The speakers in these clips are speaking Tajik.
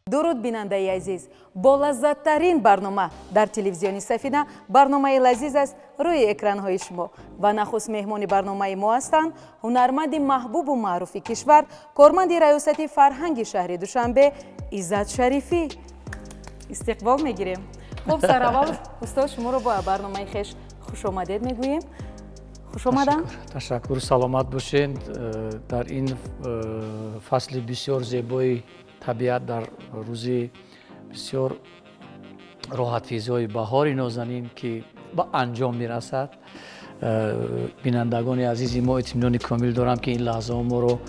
Дуруд, бинандаи азиз! Бо лаззаттарин барнома дар телевизиони Сафина, барномаи «Лазиз» аст рӯи экранҳои шумо. Ва нахуст меҳмони барномаи мо ҳастанд ҳунарманди маҳбубу маъруфи кишвар, корманди Раёсати фарҳанги шаҳри Душанбе Иззат Шарифӣ. Истиқбол мегирем. Хуб, сараввал, устод, шуморо бо барномаи хеш хушомадед мегӯем. Хушомадам. Ташаккур, саломат бошед. Дар ин фасли бисёр зебои табиат, дар рӯзи бисёр роҳатфизои баҳори нозанин, ки ба анҷом мерасад, бинандагони азизи мо, итминони комил дорам, ки ин лаҳзаҳо моро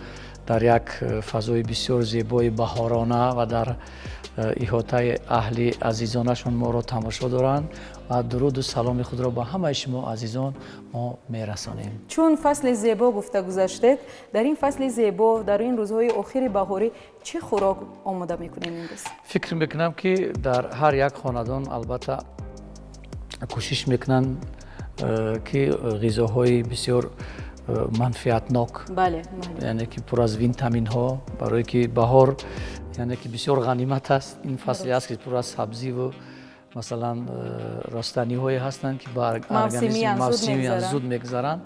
дар як фазои бисёр зебои баҳорона ва дар иҳотаи аҳли азизонашон моро тамошо доранд ва дуруду саломи худро ба ҳамаи шумо азизон мо мерасонем. Чун фасли зебо гуфта гузаштед, дар ин фасли зебо, дар ин рӯзҳои охири баҳорӣ чӣ хӯрок омода мекунем имрӯз? Фикр мекунам, ки дар ҳар як хонадон албатта кӯшиш мекунанд, ки ғизоҳои бисёр манфиатнок, яъне ки пур аз витаминҳо, барое ки баҳор, яъне ки бисёр ғанимат аст. Ин фасле аст, ки пур аз сабзиву, масалан, растаниҳое ҳастанд, ки ба организм мавсимиян, зуд мегузаранд.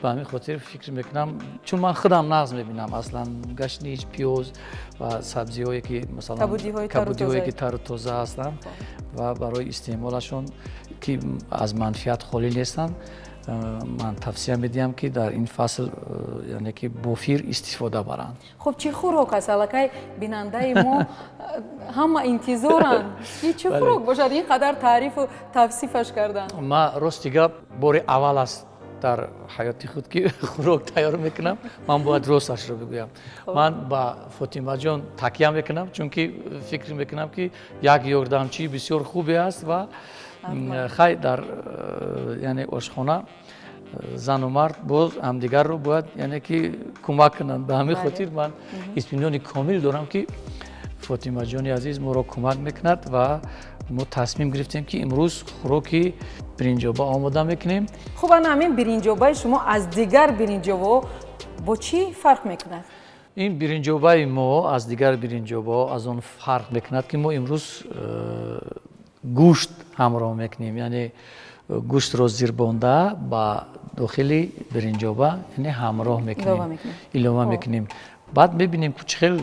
Ба ҳамин хотир фикр мекунам, чун ман худам нағз мебинам, аслан гашнич, пиёз ва сабзиҳое, ки масалан кабудиҳое, ки тару тоза ҳастанд ва барои истеъмолашон ки аз манфиат холӣ нестанд, ман тавсия медиҳам, ки дар ин фасл, яъне ки бофир истифода баранд. Хуб, чӣ хӯрок аст? Аллакай бинандаи мо ҳама интизоранд, ки чӣ хӯрок бошад, ин қадар таърифу тавсифаш карданд. Ман, рости гап, бори аввал аст дар ҳаёти худ, ки хӯрок тайёр мекунам. Ман бояд росташро бигӯям, ман ба Фотимаҷон такя мекунам, чунки фикр мекунам, ки як ёрдамчии бисёр хубе аст. Ва хай, дар яъне ошхона зану мард боз ҳамдигарро бояд, яъне ки, кӯмак кунанд. Ба ҳамин хотир ман итминони комил дорам, ки Фотимаҷони азиз моро кӯмак мекунад. Ва мо тасмим гирифтем, ки имрӯз хӯроки биринҷоба омода мекунем. Хуб, ана ҳамин биринҷобаи шумо аз дигар биринҷобаҳо бо чӣ фарқ мекунад? Ин биринҷобаи мо аз дигар биринҷобаҳо аз он фарқ мекунад, ки мо имрӯз гӯшт ҳамроҳ мекунем, яъне гӯштро зирбонда ба дохили биринҷоба, яъне ҳамроҳ мекунем, илова мекунем. Баъд мебинем, ки чӣ хел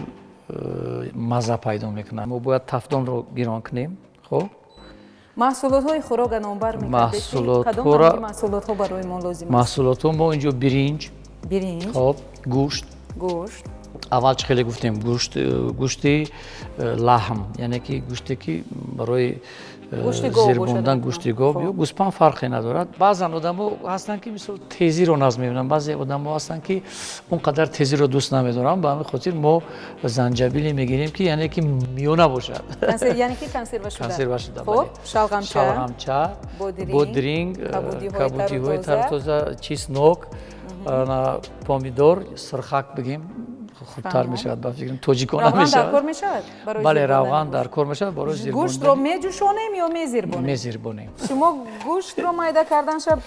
мазза пайдо мекунад. Мо бояд тафдонро гирон кунем. Хуб. Маҳсулотҳои хӯрока номбар Маҳсулотҳоро. Маҳсулотҳо барои мо лозим аст? Маҳсулотҳо мо инҷо биринҷ. Биринҷ. Хоб, гӯшт. Гӯшт. Аввал чӣ хеле гуфтем, гӯшт, гӯшти лаҳм, яъне ки гӯште, ки барои зирбондан, гӯшти гов ё гӯспанд, фарқе надорад. Баъзан одамо ҳастанд, ки мисол тезиро нағз мебинанд, баъзе одамо ҳастанд, ки он қадар тезиро дӯст намедоранд. Ба ҳамин хотир мо занҷабиле мегирем, ки яъне ки миёна бошад. Яъне ки консерва шуда. Консерва шуда. Шалғамча. Шалғамча, бодринг, кабудиҳои тару тоза, чеснок, помидор сирхак бигем, хубтар мешавад, ба фикрам, тоҷикона мешавад. Дар кор мешавад? Бале, равған дар кор мешавад барои зирбондан. Гӯштро меҷӯшонем ё мезирбонем? Мезирбонем. Шумо гӯштро майда карданша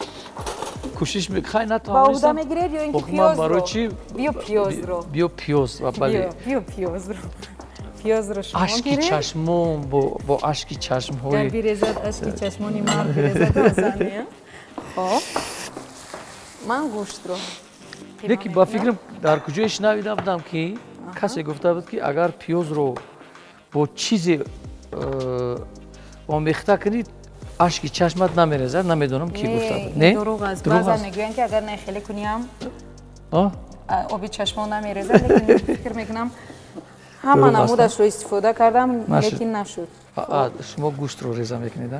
кӯшиш хай. Ба уҳда мегиред ё ин ки пиёзро? Барои чӣ? Биё, пиёзро. Биё, пиёз, бале. Биё, пиёзро, пиёзро шумо. Ашки чашмон, бо ашки чашмҳои Гар бирезад ашки чашмони мард, бирезад зани. Хоб, ман гӯштро Лекин ба фикрам, дар куҷое шунавида будам, ки касе гуфта буд, ки агар пиёзро бо чизе омехта кунӣ, ашки чашмат намерезад. Намедонам, ки гуфта буд. Не, дурӯғ аст. Баъзан мегӯянд, ки агар нехеле куниам, оби чашмон намерезад, лекин фикр мекунам, ҳама намудашро истифода кардам, лекин нашуд. Шумо гӯштро реза мекунед?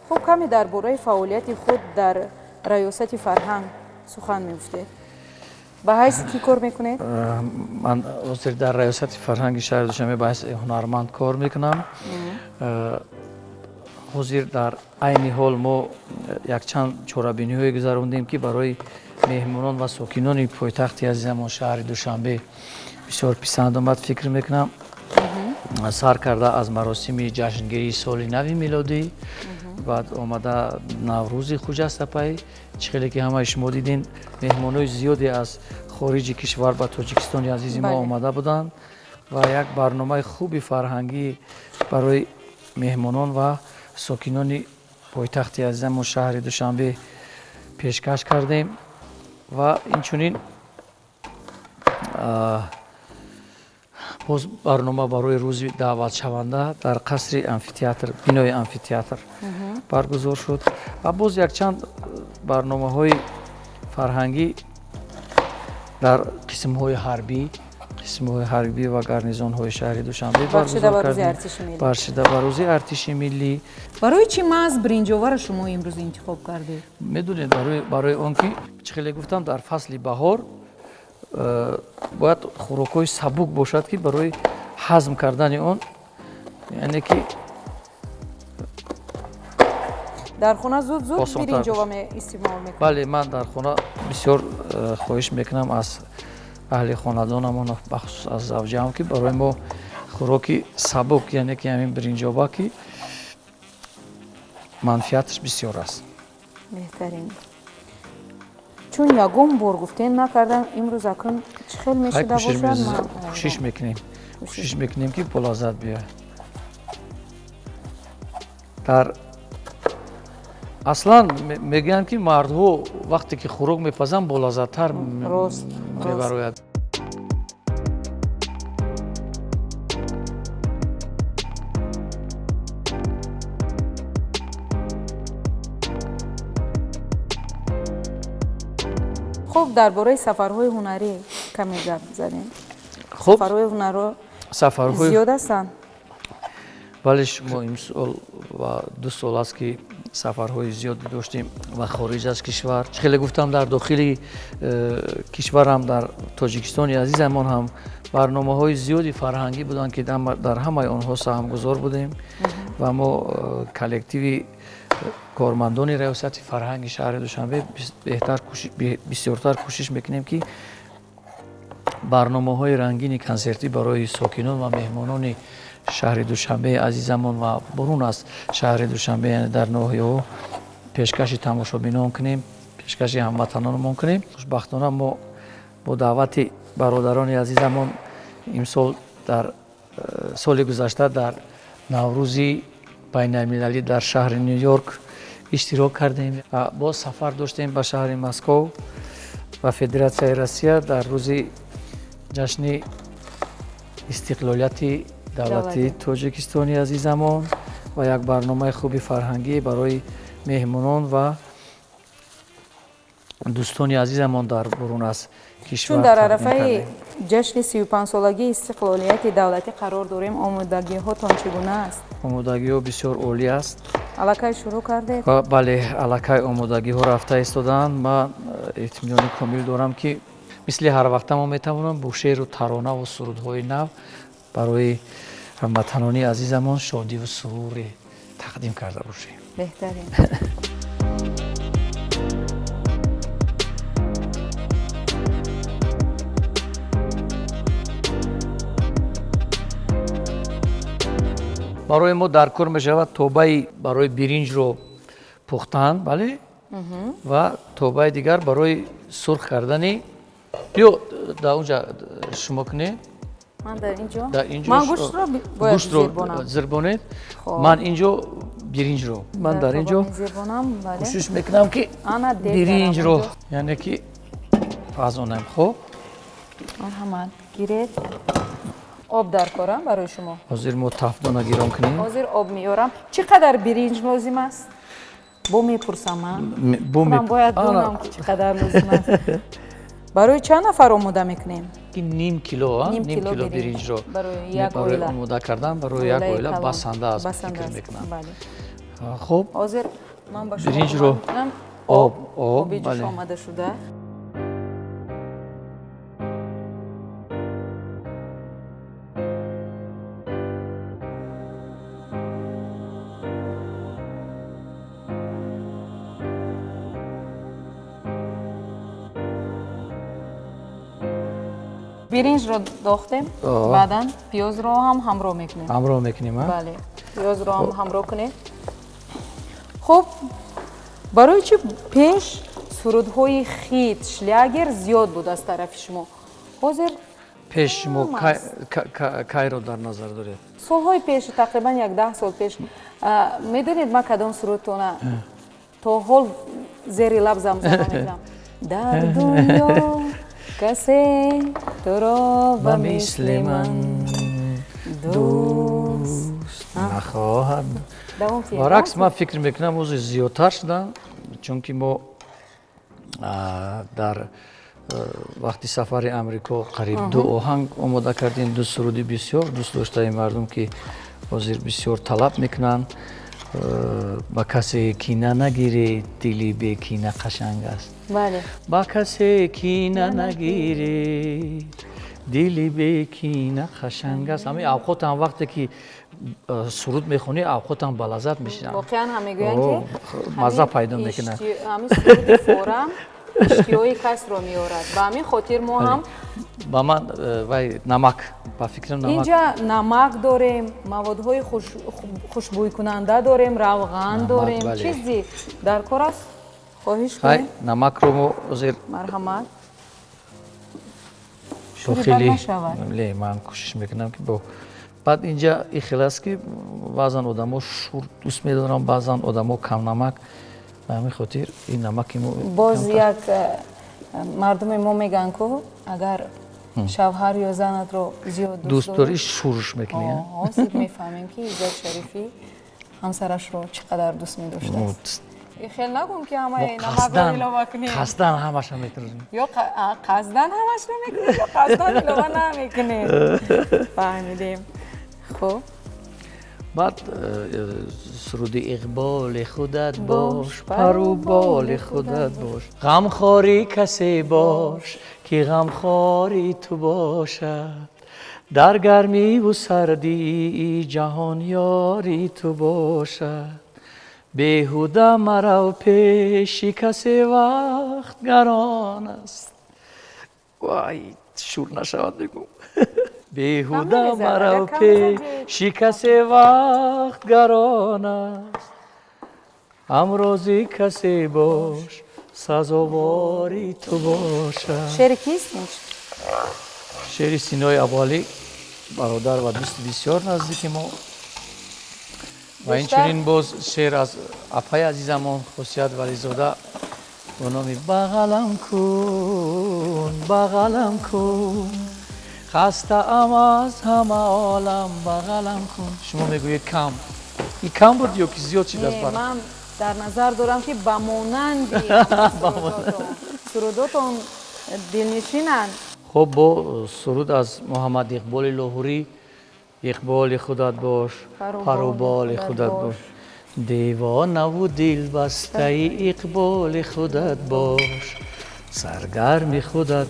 Хуб, каме дар бораи фаъолияти худ дар Раёсати фарҳанг сухан мегуфтед. Ба ҳайси кӣ кор мекунед? Ман ҳозир дар Раёсати фарҳанги шаҳри Душанбе ба ҳайси ҳунарманд кор мекунам. Ҳозир дар айни ҳол мо якчанд чорабиниҳое гузарондем, ки барои меҳмонон ва сокинони пойтахти азизамон, шаҳри Душанбе, бисёр писанд омад, фикр мекунам. Сар карда аз маросими ҷашнгирии соли нави милодӣ, баъд омада Наврӯзи хуҷастапай, чӣ хеле ки ҳамаи шумо дидин, меҳмонҳои зиёде аз хориҷи кишвар ба Тоҷикистони азизи мо омада буданд ва як барномаи хуби фарҳангӣ барои меҳмонон ва сокинони пойтахти азизамон шаҳри Душанбе пешкаш кардем ва инчунин боз барнома барои рӯзи даъватшаванда дар қасри амфитеатр, бинои амфитеатр баргузор шуд ва боз якчанд барномаҳои фарҳангӣ дар қисмҳои ҳарбӣ ва гарнизонҳои шаҳри Душанбе баргузор кардем, бахшида ба рӯзи артиши миллӣ. Барои чӣ маҳз биринҷоваро шумо имрӯз интихоб кардед? Медонед, барои он ки чӣ хеле гуфтам, дар фасли баҳор бояд хӯрокҳои сабук бошад, ки барои ҳазм кардани он, яъне ки дар хона зуд-зуд биринҷова истеъмол мекунед? Бале, ман дар хона бисёр хоҳиш мекунам аз аҳли хонадонамон, бахусус аз завҷаам, ки барои мо хӯроки сабук, яъне ки ҳамин биринҷоба, ки манфиаташ бисёр аст. Беҳтарин. Чун ягон бор гуфтен накардам, имрӯз акнун чӣ хел мешуда бошад? Кӯшиш мекунем, кӯшиш мекунем, ки болаззат биёяд. Дар аслан мегӯянд, ки мардҳо вақте ки хӯрок мепазанд, болаззаттар мебарояд. Хуб, дар бораи сафарҳои ҳунарӣ каме гап занем. Сафарҳои ҳунарро зиёд ҳастанд? Бале, шумо имсол ва 2 сол аст, ки сафарҳои зиёде доштем ва хориҷ аз кишвар. Чӣ хеле гуфтам, дар дохили кишварам, дар Тоҷикистони азизамон ҳам барномаҳои зиёди фарҳангӣ буданд, ки дар ҳамаи онҳо саҳмгузор будем ва мо коллективи кормандони раёсати фарҳанги шаҳри Душанбе бисёртар кӯшиш мекунем, ки барномаҳои рангини консертӣ барои сокинон ва меҳмонони шаҳри Душанбе азизамон ва бурун аз шаҳри Душанбе, яъне дар ноҳияҳо, пешкаши тамошобинон кунем, пешкаши ҳамватанонамон кунем. Хушбахтона мо бо даъвати бародарони азизамон имсол дар соли гузашта дар Наврӯзи байналмилалӣ дар шаҳри Ню-Йорк иштирок кардем ва боз сафар доштем ба шаҳри Москов ва Федератсияи Россия дар рӯзи ҷашни истиқлолияти давлатии Тоҷикистони азизамон ва як барномаи хуби фарҳангӣ барои меҳмонон ва дӯстони азизамон дар бурун аз кишвар. Чун дар арафаи ҷашни 35-солагии истиқлолияти давлатӣ қарор дорем, омодагиҳотон чӣ гуна аст? Омодагиҳо бисёр олӣ аст. Аллакай шурӯъ кардед? Бале, аллакай омодагиҳо рафта истодаанд. Ман итминони комил дорам, ки мисли ҳар вақта мо метавонам бо шеъру таронаву сурудҳои нав барои ҳамватанони азизамон шодиву суруре тақдим карда бошем. Беҳтарин. Барои мо дар кор мешавад тобаи барои биринҷро пухтан, бале, ва тобаи дигар барои сурх кардани. Биё дар онҷа шумо кунед. Ман дар инҷо? Ман гӯштро бояд зирбонам. Зирбонед. Ман инҷо биринҷро. Ман дар инҷо кӯшиш мекунам, ки биринҷро, яъне ки пазонам. Хуб, марҳамат, гиред. Об дар корам барои шумо. Ҳозир мо тафдона гирон кунем. Ҳозир об меорам. Чӣ қадар биринҷ лозим аст? Бо мепурсам, ман бояд донам, ки чӣ қадар лозим аст. Барои чанд нафар омода мекунем? Ним кило, ним кило биринҷро барои омода кардан барои як оила басанда аст, фикр мекунам. Хуб, ҳозир ман ба шумо биринҷро об, об, оби ҷӯш омада шуда. Биринҷро дохтем, баъдан пиёзро ҳам ҳамроҳ мекунем. Ҳамроҳ мекунем, а? Бале, пиёзро ҳам ҳамроҳ кунем. Хуб, барои чӣ пеш Сурудҳои хит, шлягер зиёд буд аз тарафи шумо. Ҳозир пеш шумо кайро дар назар доред? Солҳои пеш, тақрибан як 10 сол пеш. Медонед, ман кадом сурудтона то ҳол зери лаб замзама мекунам? Дар дунё касе туро ба мисли ман дӯст нахоҳад. Баръакс, ман фикр мекунам, ҳозир зиёдтар шуданд, чунки мо дар вақти сафари Амрико қариб ду оҳанг омода кардем, ду суруди бисёр дӯст доштаи мардум, ки ҳозир бисёр талаб мекунанд. Ба касе кина нагиред, дили бекина қашанг аст. Ба касе кина нагиред, дили бекина қашанг аст. Ҳамин авқотам, вақте ки суруд мехонӣ, авқотам балаззат мешинам. Воқеан ҳам мегӯянд, ки мазза пайдо мекунад. Ҳамин суруди форам иштиҳои касро меорад. Ба ҳамин хотир мо ҳам Ба ман вай намак, ба фикрам, намак. Инҷа намак дорем, маводҳои хушбӯйкунанда дорем, равған дорем. Чизи дар кор аст, хоҳиш кунем. Намакро мо ҳозир Марҳамат. Дохили ле ман кӯшиш мекунам, ки бо баъд инҷа и хел аст, ки баъзан одамо шур дӯст медоранд, баъзан одамо камнамак. Ба ҳамин хотир ин намаки мо Боз як мардуми мо мегӯянд ку, агар шавҳар ё занатро зиёд дӯст дорӣ, шурш мекунӣ. Ҳозир мефаҳмем, ки Иззат Шарифӣ ҳамсарашро чӣ қадар дӯст медоштааст. Хел нагум, ки ҳамаи намакро илова кунем. Қасдан ҳамаша метарозем. Ё қасдан ҳамашро мекунем, ё қасдан илова намекунем. Фаҳмидем. Хуб. Баъд суруди «Иқболи худат бош, пару боли худат бош, ғамхори касе бош, ки ғамхори ту бошад, дар гармиву сардии ҷаҳон ёри ту бошад, беҳуда марав пеши касе, вақт гарон аст». Вай, шур нашавад, бигӯ. Беҳуда марав пеши касе, вақт гарон аст, ҳамрози касе бош, сазовори ту бошад. Шеъри кист? Шеъри Синои Абуалӣ, бародар ва дӯсти бисёр наздики мо. Ва инчунин боз шеър аз апаи азизамон Хусият Вализода бо номи «Бағалам кун, бағалам кун, хастаам аз ҳама олам, бағалам кун». Шумо мегӯед, кам, ин кам буд ё ки зиёд шидааст? Бар ман дар назар дорам, ки ба монанди сурудотон дилнишинанд. Хуб, бо суруд аз Муҳаммад Иқболи Лоҳурӣ, «Иқболи худат бош, паруболи худат бош, девонаву дилбастаи иқболи худат бош, саргарми худат,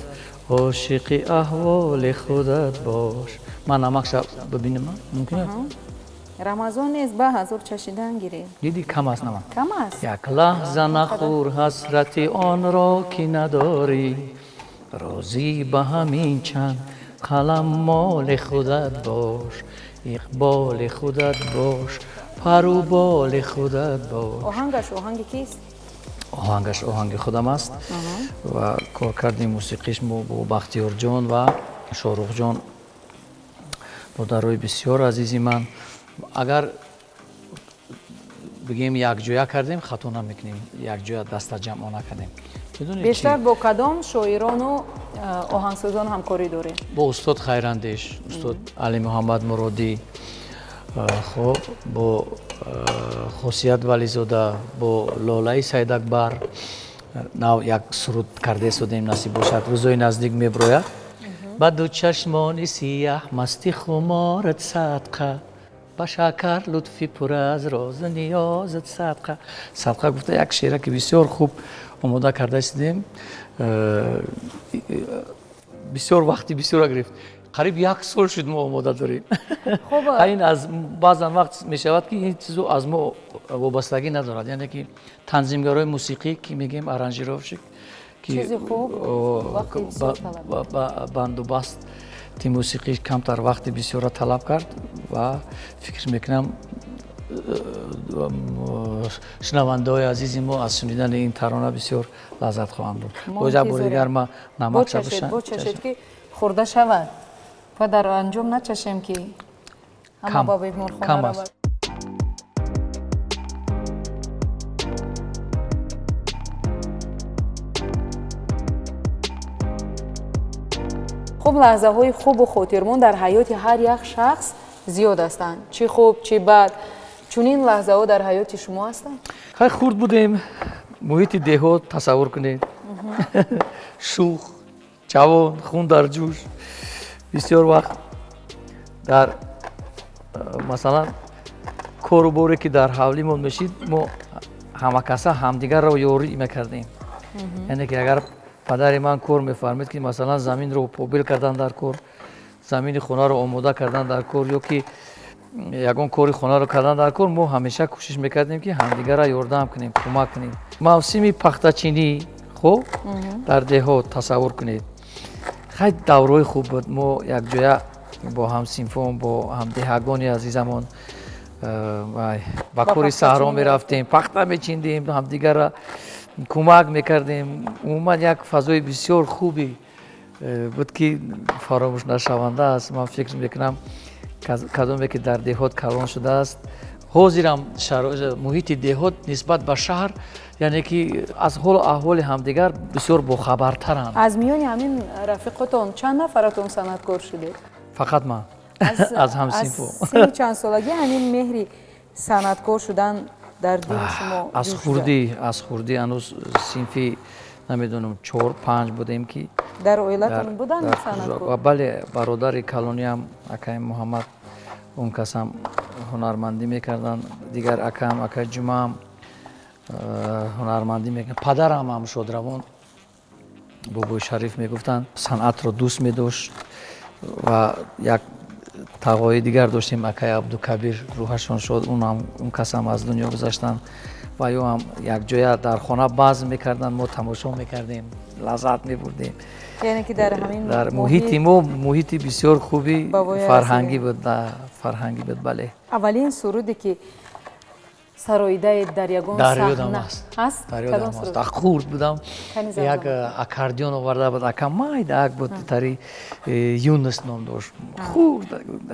ошиқи аҳволи худат бош». Ман намакша бибинам, мумкин аст? Рамазон нест, ба ҳазор чашидан гиред. Диди, кам аст намак. Кам аст. Як лаҳза нахӯр ҳасрати онро, ки надорӣ, розӣ ба ҳамин чанд қалам моли худат бош, иқболи худат бош, пару боли худат бош. Оҳангаш оҳанги кист? Оҳангаш оҳанги худам аст ва коркарди мусиқиш мо бо Бахтиёрҷон ва Шоҳрухҷон, модарои бисёр азизи ман. Агар бигем, якҷоя кардем, хато намекунем, якҷоя дастаҷамъона кардем. Бештар бо кадом шоирону оҳангсозон ҳамкорӣ доред? Бо устод Хайрандеш, устод Алимуҳаммад Муродӣ, хуб, бо Хосият Вализода, бо Лолаи Сайдакбар. Нав як суруд карда истодем, насиб бошад, рӯзои наздик меброяд. Ба ду чашмони сияҳ масти хуморат садқа, ба шакар лутфи пур аз розу ниёзат садқа. «Садқа» гуфта як шеъра, ки бисёр хуб омода карда истодем. Бисёр вақти бисёра гирифт, қариб як сол шуд мо омода дорем. Ин аз баъзан вақт мешавад, ки ин чизо аз мо вобастагӣ надорад, яъне ки танзимгарои мусиқӣ, ки мегӯем аранжировщик, ки бандубасти мусиқӣ камтар вақти бисёра талаб кард ва фикр мекунам. Шунавандаҳои азизи мо аз шунидани ин тарона бисёр лаззат хоҳанд бурд. Боз як бори дигар ма намак бочашед, ки хӯрда шавад ва дар анҷом начашем, ки ҳама ба беморхона равад. Хуб, лаҳзаҳои хубу хотирмон дар ҳаёти ҳар як шахс зиёд ҳастанд, чӣ хуб, чӣ бад. Чунин лаҳзаҳо дар ҳаёти шумо ҳастанд? Хай, хурд будем, муҳити деҳот тасаввур кунед, шӯх, ҷавон, хун дар ҷӯш. Бисёр вақт дар, масалан, кору боре ки дар ҳавлимон мешид, мо ҳамакаса ҳамдигарро ёрӣ мекардем. Яъне ки агар падари ман кор мефармед, ки масалан заминро побел кардан дар кор, замини хонаро омода кардан дар кор ё ки ягон кори хонаро кардан дар кор, мо ҳамеша кӯшиш мекардем, ки ҳамдигарро ёрдам кунем, кӯмак кунем. Мавсими пахтачинӣ, хуб, дар деҳот тасаввур кунед. Хай, давраҳои хуб буд. Мо якҷоя бо ҳамсинфон, бо ҳамдеҳагони азизамон ба кори саҳро мерафтем, пахта мечиндем, ҳамдигарро кӯмак мекардем. Умуман, як фазои бисёр хуби буд, ки фаромӯш нашаванда аст. Ман фикр мекунам, кадоме ки дар деҳот калон шудааст, ҳозирам муҳити деҳот нисбат ба шаҳр, яъне ки аз ҳолу аҳволи ҳамдигар бисёр бохабартаранд. Аз миёни ҳамин рафиқотон чанд нафаратон санъаткор шудед? Фақат ман аз ҳамсинфо. Синни чанд солагӣ ҳамин меҳри санъаткор шудан дар дили шумо? Аз хурдӣ, ҳанӯз синфи, намедонам, 4-5 будем, ки Дар оилатон буданд санъаткор? Бале, бародари калониам, акаи Муҳаммад, он касам ҳунармандӣ мекарданд. Дигар акаам, акаи Ҷумъаам, ҳунармандӣ мекард. Падарам ҳам, шодравон бобои Шариф мегуфтанд, санъатро дӯст медошт. Ва як тағои дигар доштем, акаи Абдукабир, рӯҳашон шод, он касам аз дунё гузаштанд. Ва ё ҳам якҷоя дар хона базм мекарданд, мо тамошо мекардем, лаззат мебурдем. Яъне ки дар ҳамин Дар муҳити мо муҳити бисёр хуби фарҳангӣ буд, фарҳангӣ буд, бале. Аввалин суруде, ки сароидаед дар ягон Дар ёдам аст. Ҳаст? Дар ёдам аст. Дар хурд будам, як аккордеон оварда буд ака, майдаак буд, тари Юнус ном дошт, хурд,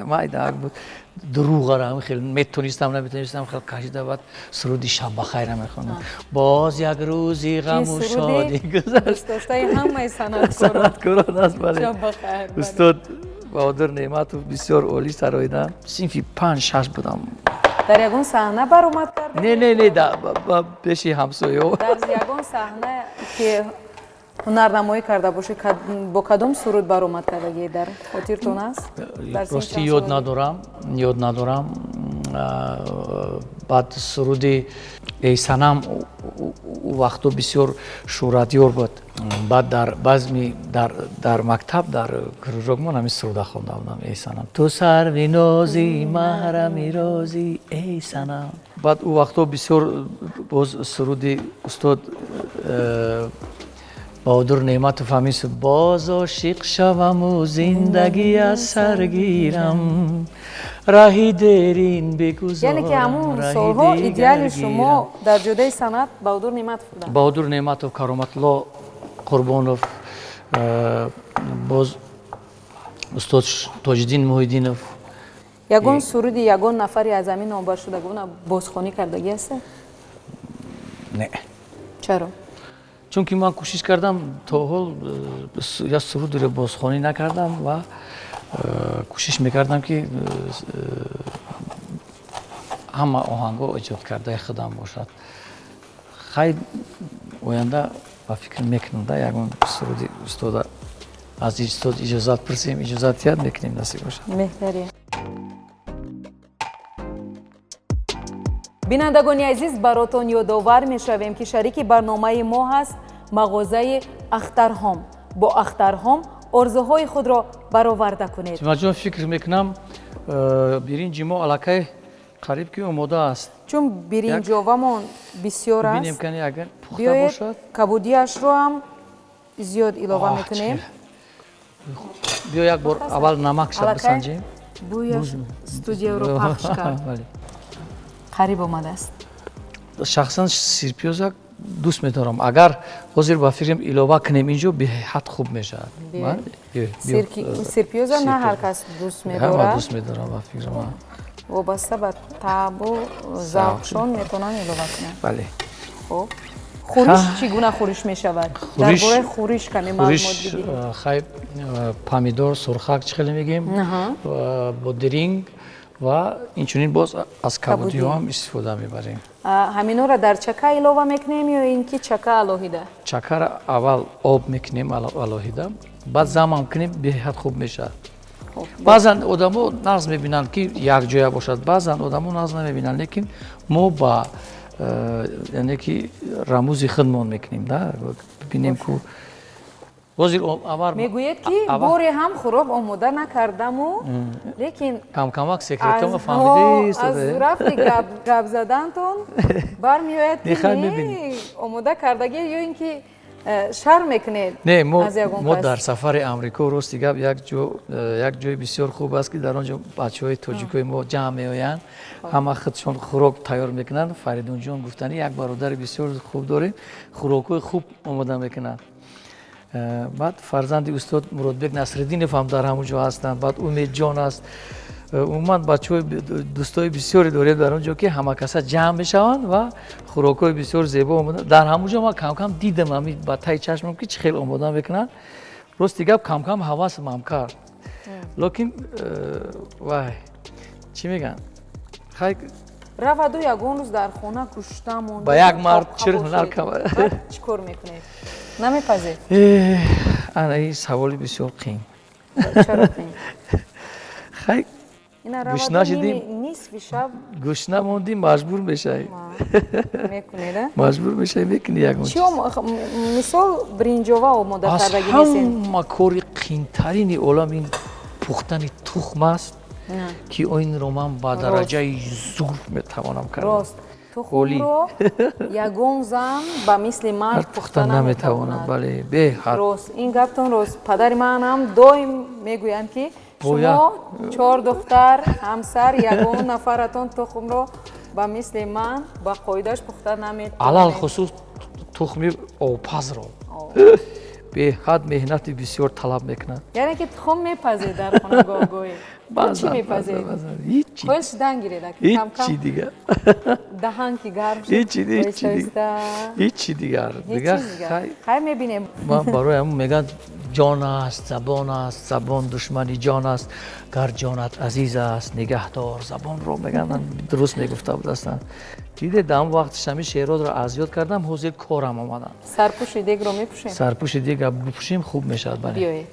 майдаак буд. Дурӯғара хел метонистам, наметонистам, хел кашида, баъд суруди «Шаббахайра» мехондам. Боз як рӯзи ғаму шодӣ гузашт. Дӯстдоштаи ҳамаи санъаткорон аст, бале. Устод Баҳодур Неъматов бисёр олӣ сароиданд. Синфи 5-6 будам. Дар ягон саҳна баромад кард? Не, пеши ҳамсоё. Дар ягон саҳна, ки ҳунарнамоӣ карда бошед, бо кадом суруд баромад кардагӣ, дар хотиртон аст? Рости, ёд надорам, ёд надорам. Баъд суруди «Эй санам» ӯ вақто бисёр шӯҳратёр буд. Баъд дар базми дар мактаб, дар кружокмон ҳамин суруда хонда будам: «Эй санам, ту сарви нози, маҳрами розӣ, эй санам». Баъд ӯ вақто бисёр боз суруди устод Баҳодур Неъматов ҳамин: «Боз ошиқ шаваму зиндагӣ аз сар гирам, раҳи дерин бигузорам». Яъне ки ҳамун солҳо идеали шумо дар ҷодаи санъат Баҳодур Неъматов буданд? Баҳодур Неъматов, Кароматулло Қурбонов, боз устод Тоҷиддин Муҳиддинов. Ягон суруди ягон нафаре аз ҳамин номбаршудагона бозхонӣ кардагӣ ҳастед? Не. Чаро? Чунки ман кӯшиш кардам, то ҳол як сурудеро бозхонӣ накардам ва кӯшиш мекардам, ки ҳама оҳангҳо эҷод кардаи худам бошад. Хай, оянда ба фикр мекунам да, ягон суруди устода аз устод иҷозат пурсем, иҷозат диҳад, мекунем, насиб бошад. Беҳтарин. Бинандагони азиз, баротон ёдовар мешавем, ки шарики барномаи мо ҳаст мағозаи «Ахтарҳом». Бо «Ахтарҳом» орзуҳои худро бароварда кунед. Тимаҷон, фикр мекунам, биринҷи мо аллакай қариб ки омода аст. Чун биринҷовамон бисёр аст, Бинем, кани, агар пухта биёед, бошад. кабудиашро ҳам зиёд илова мекунем. Биё, як бор аввал намакша Аллакай бисанҷем. бӯяш студияро пахш кард. Бале. Қариб омадааст. Шахсан сирпиёза дӯст медорам. Агар ҳозир ба фикрам илова кунем, инҷо беҳад хуб мешавад. Сирпиёза на ҳар кас дӯст медорад. Дӯст медорам, ба фикрам. Вобаста ба таъбу завқшон метавонанд илова кунанд. Бале. Хуб, хӯриш чӣ гуна хӯриш мешавад? Дар бораи хӯриш каме маълумот бидиҳед. Хай, помидор сурхак чӣ хеле мегӯем, бодиринг ва инчунин боз аз кабудиҳо ҳам истифода мебарем. Ҳаминҳоро дар чака илова мекунем ё ин ки чака алоҳида? Чакаро аввал об мекунем алоҳида, баъд замам кунем, беҳад хуб мешавад. Баъзан одамо нағз мебинанд, ки якҷоя бошад, баъзан одамо нағз намебинанд, лекин мо ба яъне ки рамузи худмон мекунем да, бибинем ку ҳозир аввал. Мегӯед, ки боре ҳам хӯрок омода накардаму, лекин камкамак секретома фаҳмидист. Аз рафти гап задантон бармеояд, ки омода кардагӣ ё ин ки шарм мекунед. Не, мо дар сафари Амрико, рости гап, як ҷои бисёр хуб аст, ки дар он ҷо бачаҳои тоҷикои мо ҷамъ меоянд, ҳама худшон хӯрок тайёр мекунанд. Фаридунҷон гуфтанӣ, як бародари бисёр хуб дорем, хӯрокҳои хуб омода мекунанд. Баъд фарзанди устод Муродбек Насриддинов ҳам дар ҳамон ҷо ҳастанд, баъд Умедҷон аст. Умуман, бачаҳои дӯстои бисёре дорем дар он ҷо, ки ҳама каса ҷамъ мешаванд ва хӯрокҳои бисёр зебо омода. Дар ҳамон ҷо ман камкам дидам, ҳами ба таи чашмам, ки чӣ хел омода мекунанд. Рости гап, камкам ҳавасам кард, лекин вай, чӣ мегӯянд, хай. Раваду ягон рӯз дар хона гушта монда. Ба як мард чир ҳунар кам. Чӣ кор мекунед? Намепазед? Ана ин саволи бисёр қиин. Чаро қиин? Хай, гушна шидим. Нисфи шаб. Гушна мондим, маҷбур мешавӣ. Мекунед? Маҷбур мешавӣ, мекунӣ ягон. Чӣ, мисол, бринҷова омода кардагӣ нестед? Ҳама кори қиинтарини олам ин пухтани тухм аст, ки инро ман ба дараҷаи зур метавонам кард. Рост, тухмро ягон зан ба мисли мард пухта наметавонад. Бале, беҳад. Рост, ин гаптон рост. Падари ман ҳам доим мегӯянд, ки шумо чор духтар, ҳамсар, ягон нафаратон тухмро ба мисли ман ба қоидааш пухта наметавонед. Алалхусус тухми обпазро беҳад меҳнати бисёр талаб мекунад. Яъне ки тухм мепазед дар хона гоҳгоҳе? Чӣ мепазед? Ҳичи. Қоил шудан гиред. Ҳичи дигар. Даҳан ки гарм шуд. Ҳичи, ҳичи дигар. Дигар хай, мебинем. Ман барои ҳамун мегӯянд, ҷон аст, забон аст, забон душмани ҷон аст, гар ҷонат азиз аст, нигаҳдор забонро, мегӯянд. Дуруст мегуфта будастанд. Диде, дар он вақт ҳамин шеъротро аз ёд кардам, ҳозир корам омадам. Сарпӯши дегро мепӯшем. Сарпӯши дега бипӯшем, хуб мешавад, бале. Биёед.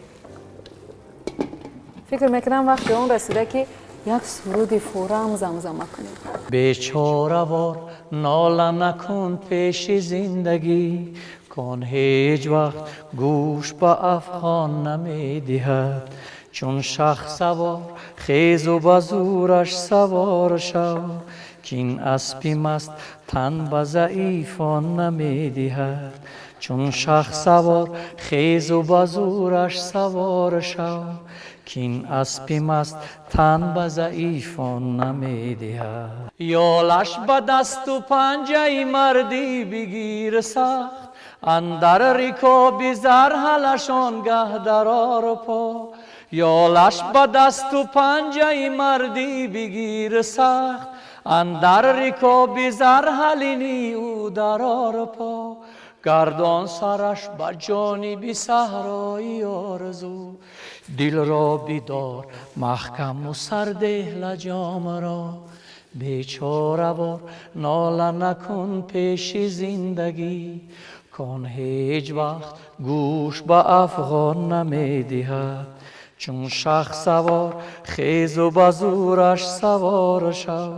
Фикр мекунам, вақти он расида, ки як суруди фурам замзама кунем. Бечоравор нола накун пеши зиндагӣ, кон ҳеҷ вақт гӯш ба афғон намедиҳад. Чун шахсавор хезу ба зӯраш савор шав, кин аспи маст тан ба заифон намедиҳад. Чун шахсавор хезу ба зӯраш савор шав, кин аспи маст тан ба заифон намедиҳад. Ёлаш ба дасту панҷаи мардӣ бигир сахт, андар рикоби зарҳалашон гаҳ дарор по. Ёлаш ба дасту панҷаи мардӣ бигир сахт, андар рикоби зарҳалини ӯ дарор по. Гардон сараш ба ҷониби саҳрои орзу, дилро бидор маҳкаму сардеҳ лаҷомро. Бечоравор нола накун пеши зиндагӣ, кон ҳеҷ вақт гӯш ба афғон намедиҳад. Чун шахсавор хезу ба зӯраш савор шав,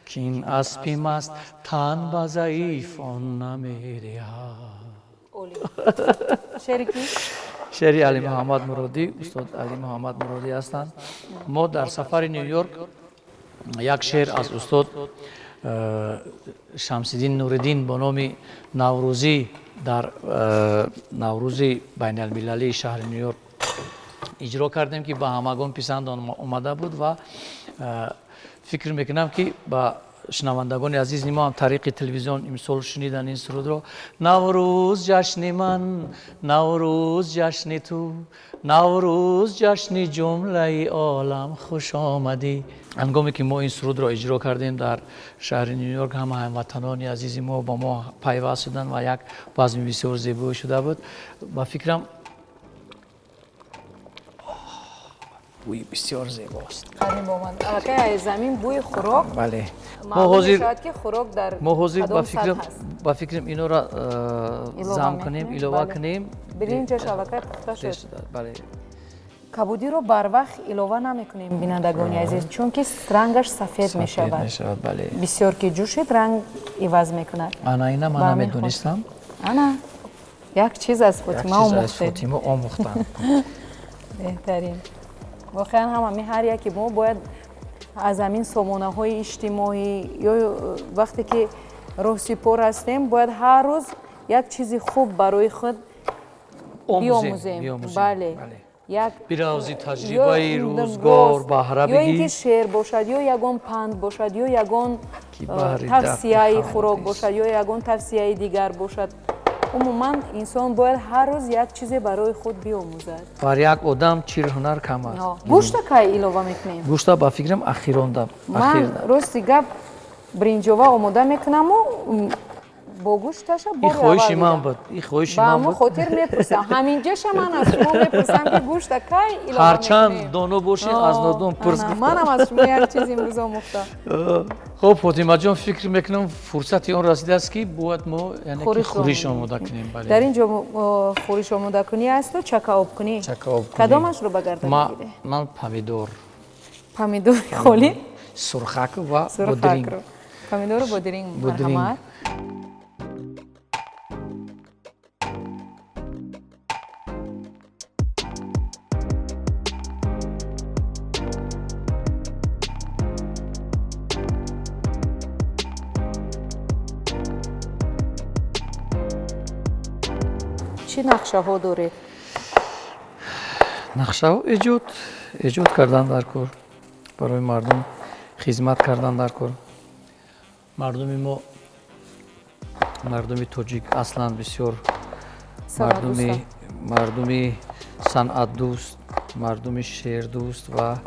кин аспи маст тан ба заифон намедиҳад. Шеъри ки? Шеъри Али Муҳаммад Муродӣ, устод Али Муҳаммад Муродӣ ҳастанд. Мо дар сафари Ню Йорк як шеър аз устод Шамсиддин Нуриддин бо номи Наврӯзӣ дар Наврӯзи байналмилалии шаҳри Ню Йорк иҷро кардем, ки ба ҳамагон писанд омада буд, ва фикр мекунам, ки ба Шунавандагони азизи мо ҳам тариқи телевизион имсол шунидан ин сурудро. Наврӯз ҷашни ман, Наврӯз ҷашни ту, Наврӯз ҷашни ҷумлаи олам, хуш омадӣ. Ҳангоме ки мо ин сурудро иҷро кардем дар шаҳри Нью-Йорк, ҳама ҳамватанони азизи мо ба мо пайваст шуданд ва як базми бисёр зебое шуда буд. Ба фикрам, бӯи бисёр зебост. Аллакай аз замин бӯи хӯрок. Бале. Маълум мешавад, ки хӯрок дар мо ҳозир кадом сатҳ аст. Ба фикрам, инора зам кунем, илова кунем. Биринҷаш аллакай пухта шуд. Бале. Кабудиро барвақт илова намекунем, бинандагони азиз, чунки рангаш сафед мешавад. Мешавад, бале. Бисёр ки ҷӯшид, ранг иваз мекунад. Ана ина ман намедонистам. Ана як чиз аз Фотима омӯхтем. Фотима омӯхтам. Беҳтарин. Воқеан ҳам ҳамин ҳар яке мо бояд аз ҳамин сомонаҳои иҷтимоӣ ё вақте ки роҳсипор ҳастем, бояд ҳар рӯз як чизи хуб барои худ биомӯзем. Бале, як биравзи таҷрибаи рӯзгор баҳра бигӣ, ё ин ки шеър бошад, ё ягон панд бошад, ё ягон тавсияи хӯрок бошад, ё ягон тавсияи дигар бошад. Умуман, инсон бояд ҳар рӯз як чизе барои худ биомӯзад. Бар як одам чил ҳунар кам аст. Гӯшта кай илова мекунем? Гӯшта, ба фикрам, ахиронда. Ман, рости гап, биринҷова омода мекунаму бо гӯшташа. И хоҳиши ман буд, и хоҳиши ман буд. Хотир мепурсам, ҳаминҷаша ман аз шумо мепурсам, ки гӯшта кай илова. Ҳарчанд доно бошед, аз нодон пурс. Манам аз шумо як чиз имрӯз омӯхтам. Хуб, Фотимаҷон, фикр мекунам, фурсати он расидааст, ки бояд мо хӯриш омода кунем. Дар ин ҷо хӯриш омодакунӣ асту чакаобкунӣ. Кадомашро ба гардан мегиред? Ман помидор. Помидори холӣ? Сурхак ва бодринг. Помидору бодринг, марҳамат. Чӣ нақшаҳо доред? Нақшаҳо: эҷод кардан дар кор, барои мардум хизмат кардан дар кор. Мардуми мо, мардуми тоҷик, аслан бисёр мардуми санъатдӯст, мардуми шеърдӯст ва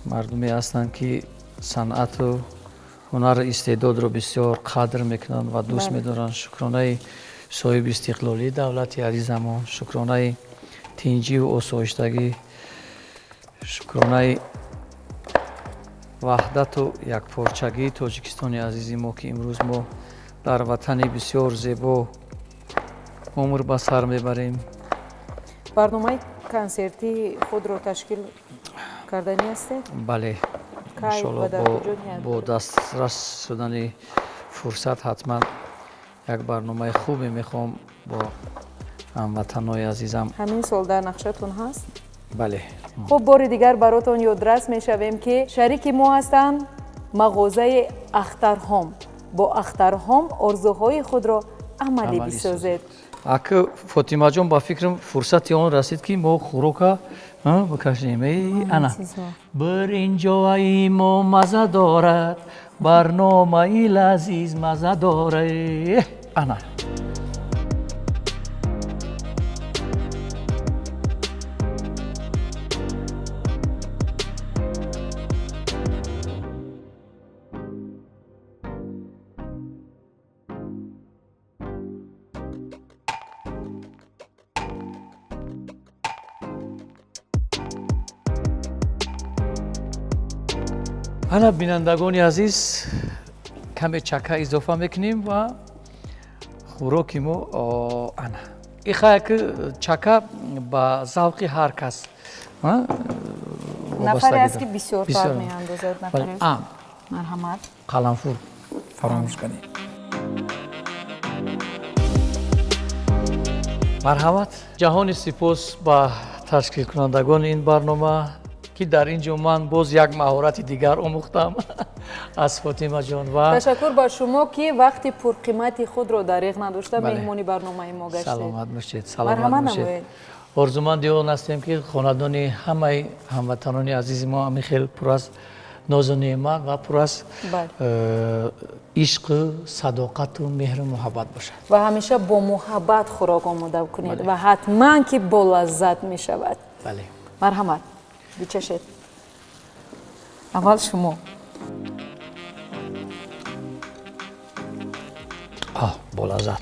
мардуме ҳастанд, ки санъату ҳунару истеъдодро бисёр қадр мекунанд ва дӯст медоранд. Шукронаи соҳиби истиқлолии давлати азизамон, шукронаи тинҷиву осоиштагӣ, шукронаи ваҳдату якпорчагии Тоҷикистони азизи мо, ки имрӯз мо дар ватани бисёр зебо умр ба сар мебарем. Барномаи консертии худро ташкил карданӣ ҳастед? Бале, иншоалло, бо дастрас шудани фурсат ҳатман як барномаи хубе мехоҳам бо ҳамватанҳои азизам. Ҳамин сол дар нақшатон ҳаст? Бале. Хуб, бори дигар баротон ёдрас мешавем, ки шарики мо ҳастанд мағозаи Ахтарҳом. Бо Ахтарҳом орзуҳои худро амалӣ бисозед. Ака Фотимаҷон, ба фикрам, фурсати он расид, ки мо хӯрока бикашем. Ана биринҷоаи мо маза дорад, барномаи лазиз маза дорад. Ана ана, бинандагони азиз, каме чака изофа мекунем ва хӯроки мо ана ихая, ки чака ба завқи ҳар кас. Нафаре аст, ки бисёртар меандозад. Марҳамат. Қаламфур фаромӯш кардем. Марҳамат. Ҷаҳони сипос ба ташкилкунандагони ин барнома, ки дар ин ҷо ман боз як маҳорати дигар омӯхтам аз Фотимаҷон ва Ташаккур ба шумо, ки вақти пурқимати худро дариғ надошта меҳмони барномаи мо гаштед. Саломат бошед, саломат бошед. Орзуманди он ҳастем, ки хонадони ҳамаи ҳамватанони азизи мо ҳамин хел пур аз нозу неъмат ва пур аз ишқу садоқату меҳру муҳаббат бошад. Ва ҳамеша бо муҳаббат хӯрок омода кунед ва ҳатман ки болаззат мешавад. Бале. Марҳамат, бичашед. Аввал шумо. Болаззат.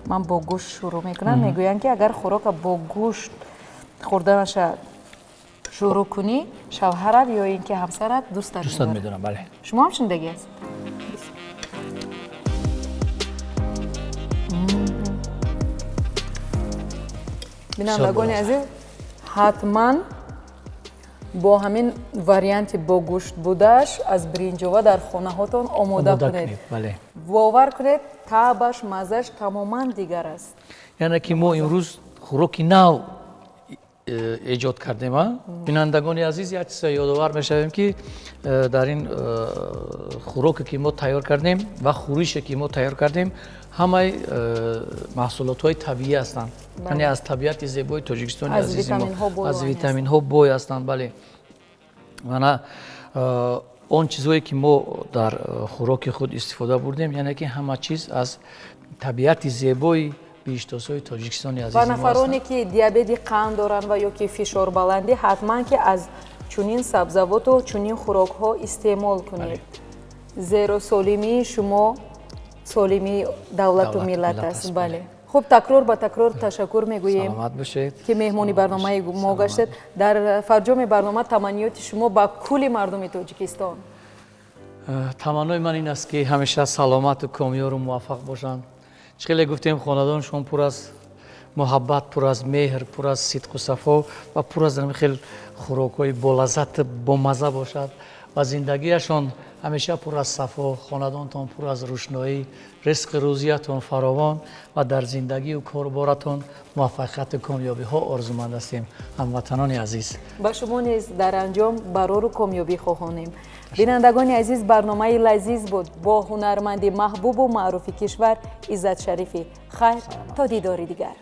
Ман бо гӯшт шурӯъ мекунам. Мегӯянд, ки агар хӯрока бо гӯшт хӯрданаша шурӯъ кунӣ, шавҳарат ё ин ки ҳамсарат дӯстат дӯстат медорам. Бале. Шумо ҳам шунидагӣ аст? Бинандагони азиз, ҳатман бо ҳамин варианти бо гӯшт будааш аз биринҷова дар хонаҳотон омода кунед. Бовар кунед, таъбаш, маззаш тамоман дигар аст. Яъне ки мо имрӯз хӯроки нав эҷод кардем. Бинандагони азиз, як чиза ёдовар мешавем, ки дар ин хӯроке ки мо тайёр кардем ва хӯрише ки мо тайёр кардем, ҳамаи маҳсулотҳои табиӣ ҳастанд, яъне аз табиати зебои Тоҷикистони азизи мо, аз витаминҳо бой ҳастанд. Бале, мана он чизҳое ки мо дар хӯроки худ истифода бурдем, яъне ки ҳама чиз аз табиати зебои биҳиштосои Тоҷикистони азизи ва нафароне ки диабети қанд доранд ва ё ки фишорбаландӣ, ҳатман ки аз чунин сабзавоту чунин хӯрокҳо истеъмол кунед, зеро солимии шумо солимии давлату миллат аст. Бале. Хуб, такрор ба такрор ташаккур мегӯем, ки меҳмони барномаи мо гаштед. Дар фарҷоми барнома таманниёти шумо ба кулли мардуми Тоҷикистон. Таманнои ман ин аст, ки ҳамеша саломату комёру муваффақ бошанд. Чӣ хеле гуфтем, хонадоншон пур аз муҳаббат, пур аз меҳр, пур аз сидқу сафо ва пур аз ҳамин хел хӯрокҳои болаззат, бомазза бошад ва зиндагиашон ҳамеша пур аз сафо, хонадонтон пур аз рӯшноӣ, ризқи рӯзиятон фаровон ва дар зиндагию корборатон муваффақияту комёбиҳо орзуманд ҳастем, ҳамватанони азиз. Ба шумо низ дар анҷом барору комёбӣ хоҳонем. Бинандагони азиз, барномаи лазиз буд бо ҳунарманди маҳбубу маъруфи кишвар Иззат Шарифӣ. Хайр, то дидори дигар.